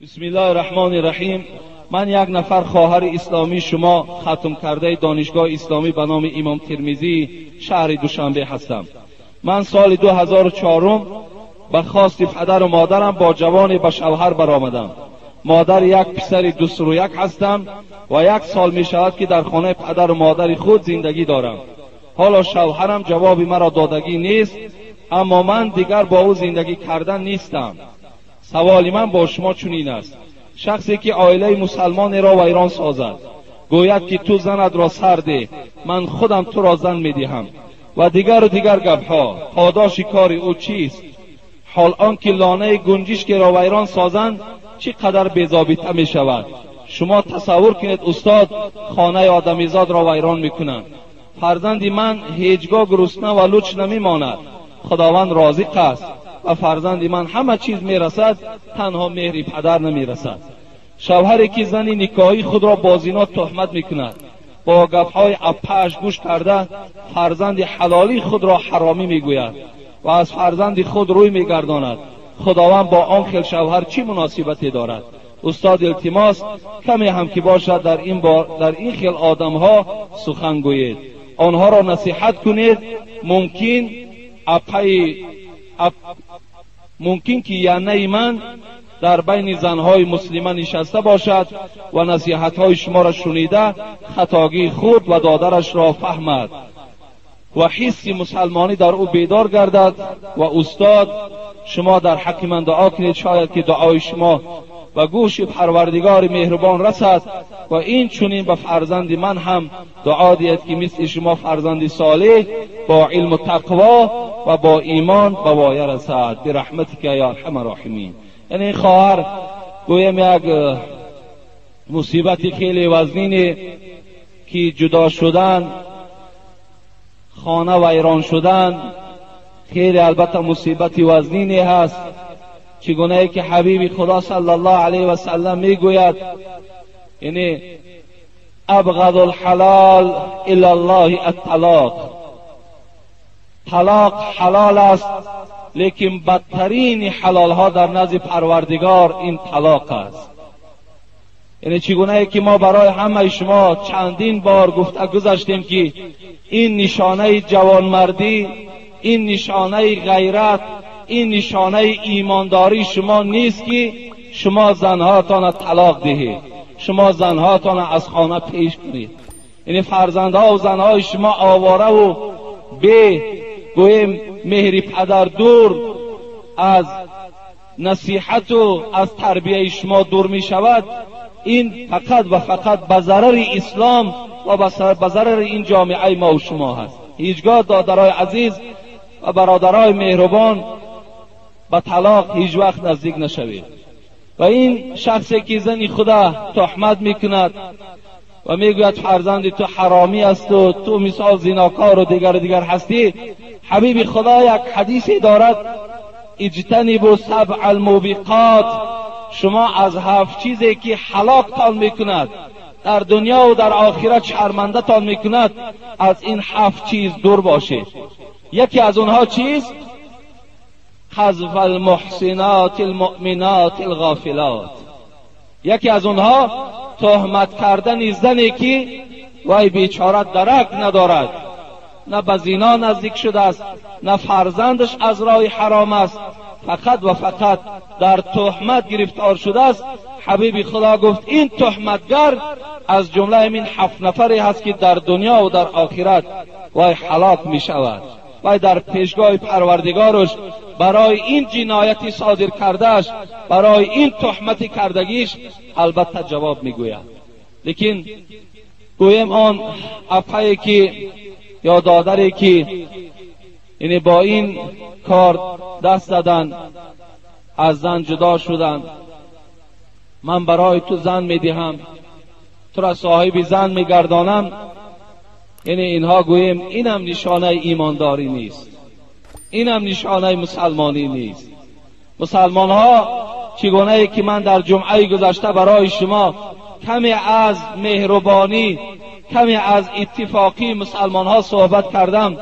بسم الله الرحمن الرحیم. من یک نفر خواهر اسلامی شما ختم کرده دانشگاه اسلامی به نام امام ترمذی شهر دوشنبه هستم. من سال 2004 به خواست پدر و مادرم با جوانی به شوهر برآمدم. مادر یک پسر 2 یک هستم و یک سال می شود که در خانه پدر و مادر خود زندگی دارم. حالا شوهرم جواب مرا دادگی نیست، اما من دیگر با او زندگی کردن نیستم. سوال من با شما چنین است: شخصی که عائله مسلمان را ویران سازد، گوید که تو زند را سر ده، من خودم تو را زن میدهم و دیگر و دیگر گپها، پاداش کار او چیست؟ حال آنکه لانه گنجشک را ویران سازند چی قدر بی‌ضابطه می شود. شما تصور کنید استاد، خانه آدمیزاد را ویران میکنند. فرزند من هیچگاه گرسنه و لوچ نمیماند، خداوند رازق است و فرزند من همه چیز میرسد، تنها مهری پدر نمیرسد. شوهری که زن نکاحی خود را با زنا تهمت میکند، با گپهای اپش گوش کرده فرزند حلالی خود را حرامی میگوید و از فرزند خود روی میگرداند، خداوند با آن خیل شوهر چی مناسبتی دارد؟ استاد، التماس، کمی هم که باشد در این خیل آدمها سخن گویید، آنها را نصیحت کنید. ممکن اپای اپ ممکن که یعنی من در بین زنهای مسلمه نشسته باشد و نصیحتهای شما را شنیده خطاگی خود و دادرش را فهمد و حس مسلمانی در او بیدار گردد. و استاد، شما در حق من دعا کنید، شاید که دعای شما و گوش پروردگار مهربان رسد و این چنین به فرزند من هم دعا دهید که مثل شما فرزند صالح با علم و تقوا و با ایمان به وایه رسد. برحمتک یا ارحم الراحمین. یعنی این خواهر گویم یک مصیبت خیلی وزنینی که جدا شدن، خانه ویران شدن، خیلی البته مصیبت وزنینی هست. چگونه که حبیب خدا صلی الله علیه و سلم میگوید، یعنی ابغض الحلال الی الله الطلاق. طلاق حلال است، لیکن بدترین حلال ها در نزد پروردگار این طلاق است. یعنی چگونه که ما برای همه شما چندین بار گفته گذشتیم که این نشانه جوانمردی، این نشانه غیرت، این نشانه ایمانداری شما نیست که شما زنهاتان طلاق دهید، شما زنهاتان از خانه پیش کنید. یعنی فرزندها و زنهای شما آواره و به گویم مهری پدر، دور از نصیحت و از تربیه شما دور می شود. این فقط و فقط به ضرر اسلام و به ضرر این جامعه ما و شما هست. هیچگاه دادرای عزیز و برادرای مهربان، به طلاق هیچ وقت نزدیک نشوید. و این شخصی که زنی خوده تهمت میکند و میگوید فرزند تو حرامی است و تو مثال زیناکار و دیگر دیگر هستی، حبیب خدا یک حدیثی دارد: اجتنبوا سبع الموبقات. شما از هفت چیزی که هلاکتان میکند، در دنیا و در آخرت شرمنده تان میکند، از این هفت چیز دور باشید. یکی از اونها چیست؟ قذف المحصنات المؤمنات الغافلات. یکی از اونها تهمت کردن زنی که وای بیچاره درک ندارد، نه به زنا نزدیک شده است، نه فرزندش از راه حرام است، فقط و فقط در تهمت گرفتار شده است. حبیب خدا گفت این تهمتگر از جمله این هفت نفری هست که در دنیا و در آخرت وای هلاک می شود و در پیشگاه پروردگارش برای این جنایتی صادر کردهش، برای این تهمت کردگیش البته جواب میگوید. لیکن گویم آن اپایی که یا دادری که یعنی با این کار دست زدن، از زن جدا شدن، من برای تو زن میدهم، تو را صاحب زن میگردانم، یعنی اینها گوییم اینم نشانه ایمانداری نیست، اینم نشانه مسلمانی نیست. مسلمان ها چگونه که من در جمعه گذشته برای شما کمی از مهربانی، کمی از اتفاقی مسلمان ها صحبت کردم،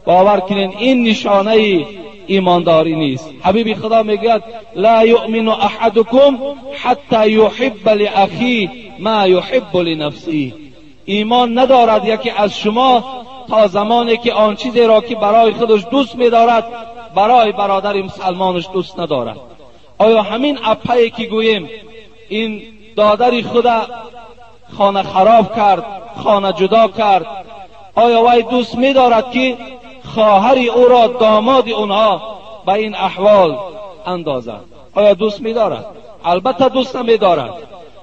باور کنین این نشانه ایمانداری نیست. حبیب خدا میگوید لا یؤمن احدکم حتی یحب لاخیه ما یحب لنفسه. ایمان ندارد یکی از شما تا زمانی که آن چیزی را که برای خودش دوست میدارد برای برادر مسلمانش دوست ندارد. آیا همین اپایی که گوییم این دادر خود خانه خراب کرد، خانه جدا کرد، آیا وی دوست میدارد که خواهر او را داماد اونها به این احوال اندازد؟ آیا دوست میدارد؟ البته دوست نمیدارد.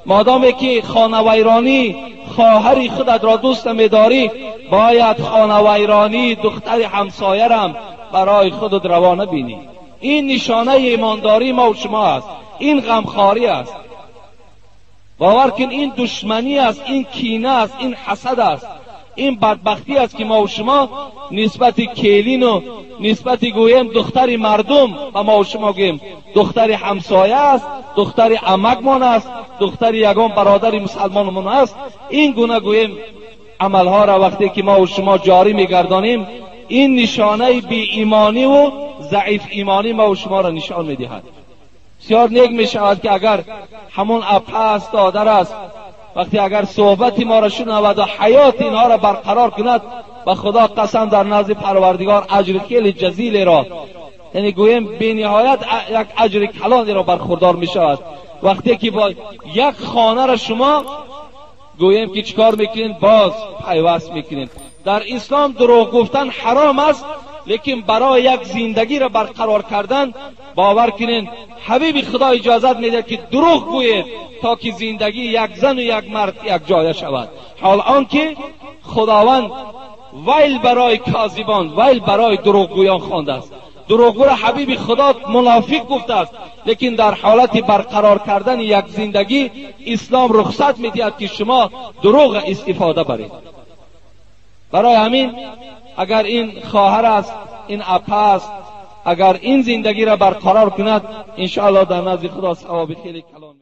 مادامی که خانه ویرانی خواهر خودت را دوست نمیداری، باید خانه ویرانی دختر همسایه رم برای خودت روا نبینی. این نشانه ایمانداری ما و شما است، این غمخواری است. باور کن این دشمنی است، این کینه است، این حسد است، این بدبختی است که ما و شما نسبت کیلین و نسبت گویم دختر مردم و ما و شما گویم دختر همسایه است، دختر عمکمان است، دختر یگان برادر مسلمانمان است. این گونه گویم عملها را وقتی که ما و شما جاری میگردانیم، این نشانه بی ایمانی و ضعیف ایمانی ما و شما را نشان میدهد. بسیار نیک میشود که اگر همون اپه است، دادر است، وقتی اگر صحبت ما را شنود و حیات اینها را برقرار کند، به خدا قسم در نزد پروردگار اجر خیلی جزیل را، یعنی گویم بی نهایت یک اجر کلانی را برخوردار می شود. وقتی که با یک خانه را شما گویم که چیکار میکنین، باز پیوست میکنین. در اسلام دروغ گفتن حرام است، لیکن برای یک زندگی را برقرار کردن باور کنین حبیب خدا اجازت میده که دروغ گویید تا که زندگی یک زن و یک مرد یک جایه شود. حال آنکه خداوند ویل برای کاذبان، ویل برای دروغگویان خوانده است. دروغگو را حبیب خدا منافق گفته است، لیکن در حالت برقرار کردن یک زندگی اسلام رخصت میدهد که شما دروغ استفاده برید. برای همین اگر این خواهر است، این اپه است، اگر این زندگی را برقرار کند، انشاءالله در نزد خدا ثواب خیلی کلان.